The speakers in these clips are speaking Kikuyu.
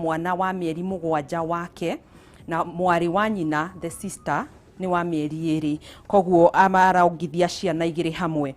Mwana wa mĩeri 7 wake na mwarĩ wa nyina, the sister, nĩ wa mĩeri 2, koguo amaraongithia ciana 2 hamwe.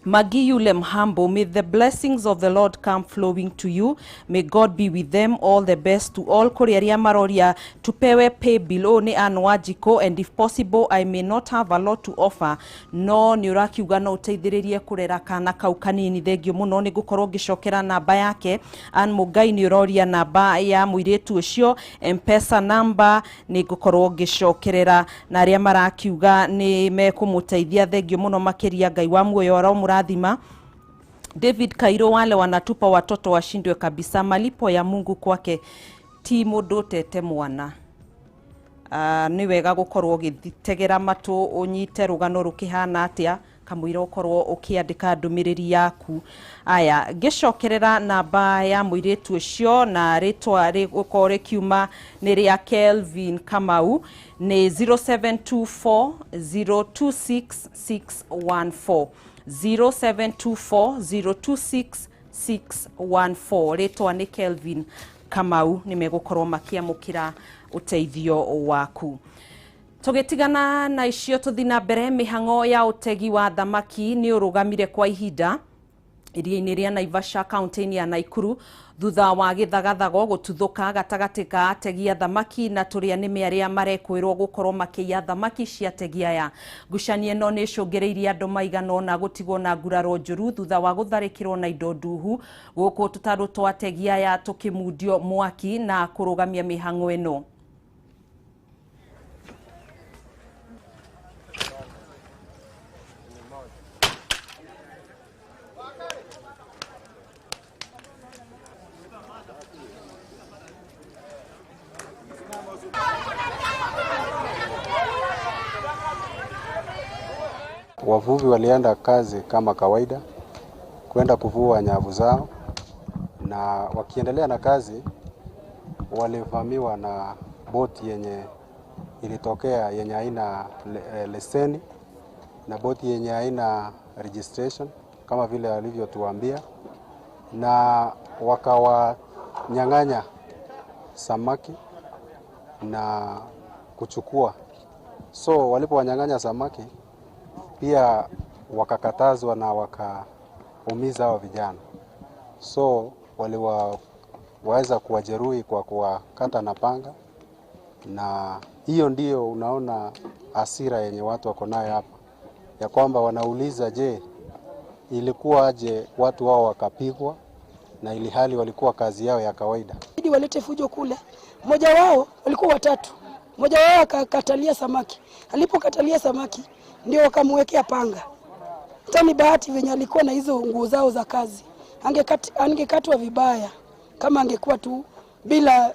Maggie Yule Mhambo, may the blessings of the Lord come flowing to you. May God be with them. All the best to all. Kũrĩ arĩa maroria tupewe pay bill ũũ nĩ Ann Wanjikũ, and if possible I may not have a lot to offer, no nĩ ũrakiuga no ũteithĩrĩrie kũrera kana kau kanini. Thengio mũno, nĩ ngũkorwo ngĩcokera namba yake. Ann Mũngai, nĩ ũroria namba ya mũirĩtu ũcio, M-Pesa number, nĩ ngũkorwo ngĩcokerera, na arĩa marakiuga nĩ mekũmũteithia, thengio mũno makĩria, Ngai wa muoyo aromũrathima. David Kairo, wale wanatupa watoto washindwe kabisa, malipo ya Mungu kwake ti mũndũ ũtete mwana. Nĩ wega gũkorwo ũgĩtegera matũ ũnyite rũgano rũkĩhana atĩa kamũira ũkorwo ũkĩandĩka ndũmĩrĩri yaku. Aya, ngĩcokerera namba ya mũirĩtu ũcio na rĩtwa rĩgũkorwo rĩkiuma nĩ rĩa Kelvin Kamau, nĩ 0724 026 614, 0724 026 614. Rĩtwa nĩ Kelvin Kamau, nĩ megũkorwo makĩamũkĩra ũteithio waku. Tũgĩtigana na icio, tũthi na mbere. Mĩhang'o ya ũtegi wa thamaki nĩ ũrũgamire kwa ihinda iria-inĩ rĩa Naivasha, kaunti-inĩ ya Naikuru, thutha wa gĩthagathago gũtuthũka gatagatĩ ka ategi a thamaki na tũrĩa nĩme arĩa marekwĩrwo gũkorwo makĩiya thamaki cia ategi aya. Ngucanio ĩno nĩ ĩcũngĩrĩirie andũ maigana ũna gũtigwo na nguraro njũru thutha wa gũtharĩkĩrwo na indo nduhu, gũkũ tũtarũ twa ategi aya tũkĩmundio mwaki na kũrũgamia mĩhang'o ĩno. Wavuvi walienda kazi kama kawaida kwenda kuvua nyavu zao, na wakiendelea na kazi walivamiwa na boti yenye ilitokea yenye haina leseni na boti yenye haina registration kama vile walivyotuambia, na wakawanyang'anya samaki na kuchukua. So walipowanyang'anya samaki pia wakakatazwa na wakaumiza hao vijana, so waliwaweza kuwajeruhi kwa kuwakata na panga, na hiyo ndio unaona hasira yenye watu wako nayo hapa, ya kwamba wanauliza, je, ilikuwa aje watu wao wakapigwa na ili hali walikuwa kazi yao ya kawaida. Ili walete fujo kule, mmoja wao, walikuwa watatu, mmoja wao akakatalia samaki. Alipokatalia samaki ndio wakamwekea panga. Hata ni bahati venye alikuwa na hizo nguo zao za kazi, angekatwa vibaya kama angekuwa tu bila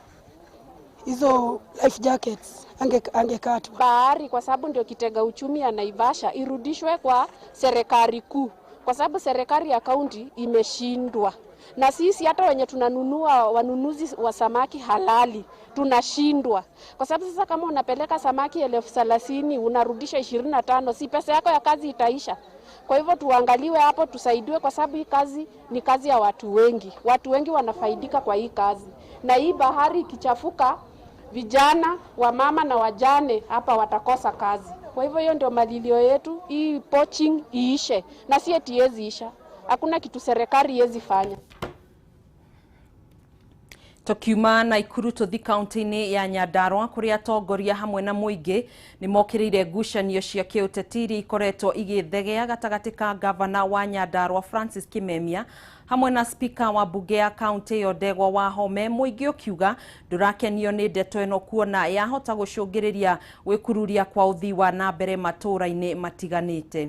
hizo life jackets, angekatwa. Bahari, kwa sababu ndio kitega uchumi ya Naivasha, irudishwe kwa serikali kuu, kwa sababu serikali ya kaunti imeshindwa. Na sisi hata wenye tunanunua, wanunuzi wa samaki halali, tunashindwa. Kwa sababu sasa kama unapeleka samaki 30,000 unarudisha 25, si pesa yako ya kazi itaisha? Kwa hivyo tuangaliwe hapo, tusaidiwe, kwa sababu hii kazi ni kazi ya watu wengi. Watu wengi wanafaidika kwa hii kazi. Na hii bahari ikichafuka, vijana, wamama na wajane hapa watakosa kazi. Kwa hivyo hiyo ndio malilio yetu, hii poaching iishe. Na si eti iwezi isha. Hakuna kitu serikali iwezi fanya. Tukiuma Naikuru tuthi kaunti-inĩ ya Nyandarua, kũrĩa atongoria hamwe na mũingĩ nĩ mokĩrĩire ngucanio cia kĩũteti iria ikoretwo igĩthegea gatagatĩ ka gavana wa Nyandarua Francis Kimemia hamwe na spika wa mbunge ya kaunti ĩyo Ndegwa Wahome, mũingĩ ũkiuga ndũrakenio nĩ ndeto ĩno kuona yahota gũcũngĩrĩria gwĩkururia kwa ũthii wa na mbere matũũra-inĩ matiganĩte.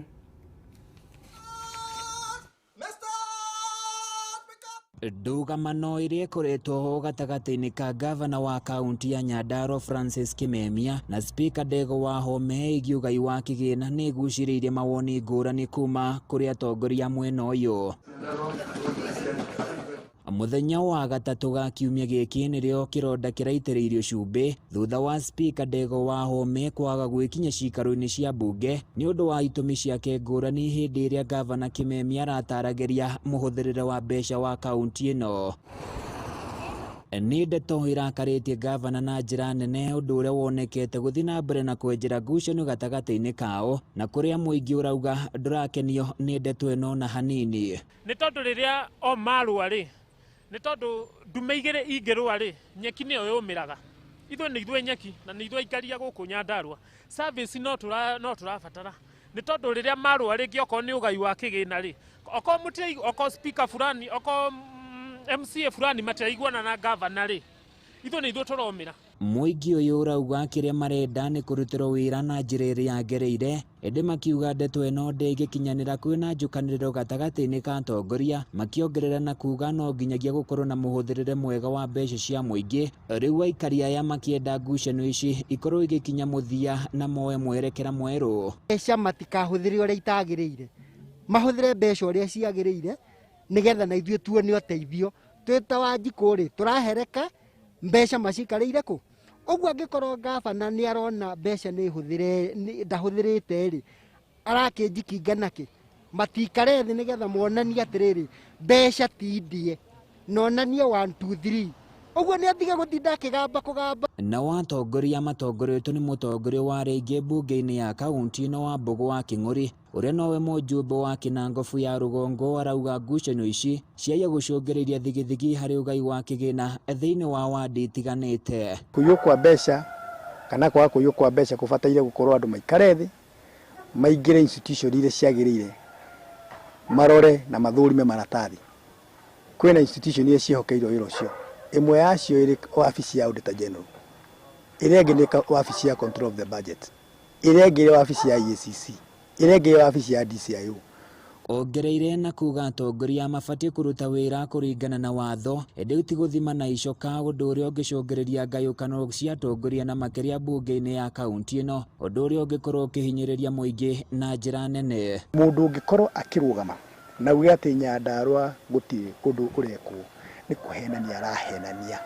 Ndũgamano ĩrĩa ĩkoretwo ho gatagatĩ-inĩ ka gavana wa kaunti ya Nyandarua Francis Kimemia na spika Ndegwa Wahome ĩgiĩ ũgai wa kĩgĩna nĩ ĩgucĩrĩirie mawoni ngũrani kuma kũrĩ atongoria mwena ũyũ. Mũthenya wa gatatũ ga kiumia gĩkĩ nĩrĩo kĩronda kĩraitĩrĩirio cumbĩ thutha wa spika Ndegwa Wahome kwaga gwĩkinya ciikaro-inĩ cia mbunge nĩ ũndũ wa itũmi ciake ngũrani hĩndĩ ĩrĩa gavana Kimemia arataragĩria mũhũthĩrĩre wa mbeca wa kaunti ĩno. Nĩ ndeto irakarĩtie gavana na njĩra nene, ũndũ ũrĩa wonekete gũthiĩ na mbere na kwenjera ngucanio gatagatĩ-inĩ kao, na kũrĩa mũingĩ ũrauga ndũrakenio nĩ ndeto ĩno na hanini. Nĩ tondũ rĩrĩa o marũa rĩ, nĩ tondũ ndume igĩrĩ ingĩrũa rĩ, nyeki nĩyo yũmĩraga. Ithuĩ nĩ ithuĩ nyeki na nĩ ithuĩ aikaria gũkũ Nyandarua. Service no tũrabatara. Nĩ tondũ rĩrĩa marũa rĩngĩ okorwo nĩ ũgai wa kĩgĩna rĩ, okorwo mũtirĩ, okorwo speaker fulani, okorwo MCA fulani matiraiguana na governor rĩ, ithuĩ nĩ ithuĩ tũromĩra. Mũingĩ ũyũ ũrauga kĩrĩa marenda nĩ kũrutĩrwo wĩra na njĩra ĩrĩa yagĩrĩire, ĩndĩ makiuga ndeto ĩno ndĩngĩkinyanĩra kwĩna njũkanĩrĩro gatagatĩ-inĩ ka atongoria, makĩongerera na kuga no nginyagia gũkorwo na mũhũthĩrĩre mwega wa mbeca cia mũingĩ. Rĩu aikari aya makĩenda ngucanio ici ikorwo igĩkinya mũthia na moe mwerekera mwerũ. Mbeca matikahũthĩre ũrĩa itagĩrĩire, mahũthĩre mbeca ũrĩa ciagĩrĩire nĩgetha na ithuĩ tuone ũteithio. Twĩ ta Wanjikũ rĩ, tũrahereka mbeca macikarĩire kũ? Ũguo angĩkorwo gavana nĩ arona mbeca nĩ hũthĩre ndahũthĩrĩte rĩ, arakĩnjikinga nakĩ? Matikare thĩ nĩgetha monanie atĩrĩrĩ, mbeca ti ndie, nonanie 1 2 3. Ũguo nĩ atige gũtinda akĩgamba kũgamba. Nao atongoria matongoretio nĩ mũtongoria wa rĩngĩ mbunge-inĩ ya kaunti ĩno wa Mbũgũ wa Kĩng'ũri, ũrĩa nowe mũjumbe wa Kĩnangobu ya rũgongo, arauga ngucanio ici ciaiya gũcũngĩrĩria thigithigi harĩ ũgai wa kĩgĩna thĩinĩ wa wandi itiganĩte. Kũiywo kwa mbeca kana kwaga kũiywo kwa mbeca kũbataire gũkorwo andũ maikare thĩ, maingĩre institution iria ciagĩrĩire, marore na mathũrime maratathi. Kwĩna institution iria ciĩhokeirwo wĩra ũcio, ĩmwe yacio ĩrĩ wabici ya Auditor General, ĩrĩa ĩngĩ nĩ wabici ya Control of the Budget, ĩrĩa ĩngĩ ĩrĩ wabici ya EACC, ĩrĩa ĩngĩ ĩrĩ wabici ya DCIO. Ongereire na kuga atongoria mabatiĩ kũruta wĩra kũringana na watho, ĩndĩ ti gũthima na icoka, ũndũ ũrĩa ũngĩcũngĩrĩria ngayũkano cia atongoria na makĩria mbunge-inĩ ya kaunti ĩno, ũndũ ũrĩa ũngĩkorwo ũkĩhinyĩrĩria mũingĩ na njĩra nene. Mũndũ ũngĩkorwo akĩrũgama na uge atĩ Nyandarua gũtirĩ ũndũ ũrekwo, nĩ kũhenania arahenania.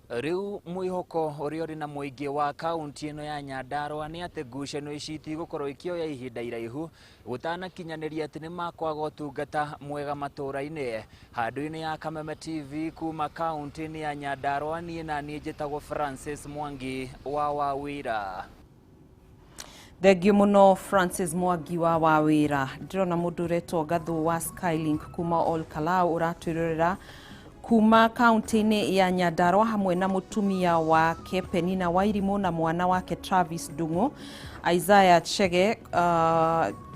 Rĩu mwĩhoko ũrĩa ũrĩ na mũingĩ wa kaunti ĩno ya Nyandarua nĩ atĩ ngucanio ici itigũkorwo ikĩoya ihinda iraihu gũtanakinyanĩria atĩ nĩ makwaga ũtungata mwega matũũra-inĩ. Handũ-inĩ ya Kameme TV kuma kaunti-inĩ ya Nyandarua, niĩ na niĩ njĩtagwo Francis Mwangi wa Wawĩra. Thengiũ mũno Francis Mwangi wa Wawĩra. Ndĩrona mũndũ ũretwo Gathũ wa Skylink kuma Ol Kalou ũratwĩrorera kuma kaunti-inĩ ya Nyandarua hamwe na mũtumia wake Penina Wairimũ na mwana wake Travis Ndung'u. Isaiah Chege,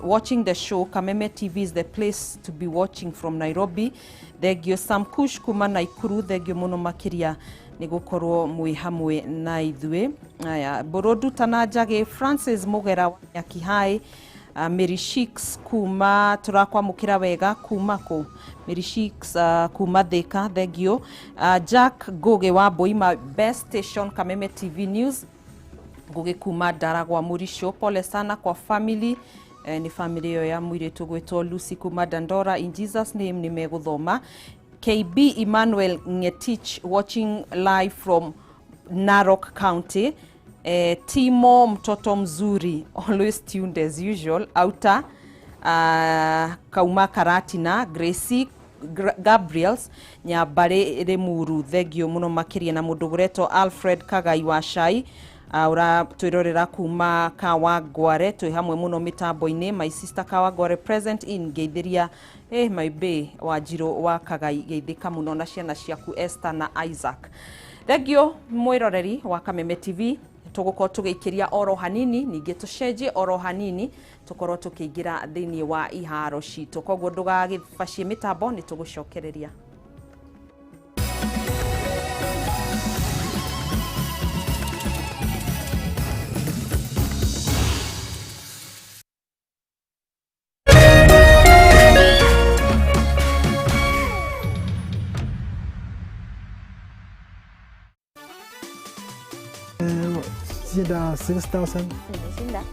watching the show. Kameme TV is the place to be watching from Nairobi. Thengio Sam Kush kuma Naikuru, thengio mũno makĩria nĩ gũkorwo mwĩ hamwe na ithuĩ. Aya, Mbũrũndu Tananjagĩ, Francis Mũgera wa Nyakihai, Mary Sheiks kuma tũrakwamũkĩra wega kuma kũ? Mary Sheiks kuma Thika, thengio. Jack Ngugi wa Boima, Best Station Kameme TV News. Ngugi kuma Ndaragwa Mũricho, pole sana kwa family. Nĩ family ĩyo ya mũirĩtu gwĩtwo Lucy kuma Dandora, in Jesus name nĩ megũthoma. KB Emmanuel Ngetich watching live from Narok County. Timo mtoto mzuri, always tuned as usual. Auta Kauma Karatina, Gracie Gabriels Nyambare Rimuru, thengio muno makiria. Na mundu guretwo Alfred Kagai wa Shai, uratwirorera kuma Kawangware, twi hamwe muno mitambo-ini. My sister Kawangware present in ngeithiria my bae Wanjiru wa Kagai, geithika muno na ciana ciaku Esther na Isaac. Thengio mwiroreri wa Kameme TV, tugukorwo tugiikiria oro hanini, ningi tucenjie oro hanini, tukorwo tukiingira thiini wa iharo citu. Koguo ndugagĩbacie mitambo, ni tugucokereria. Shinda 6,000. Nimeshinda.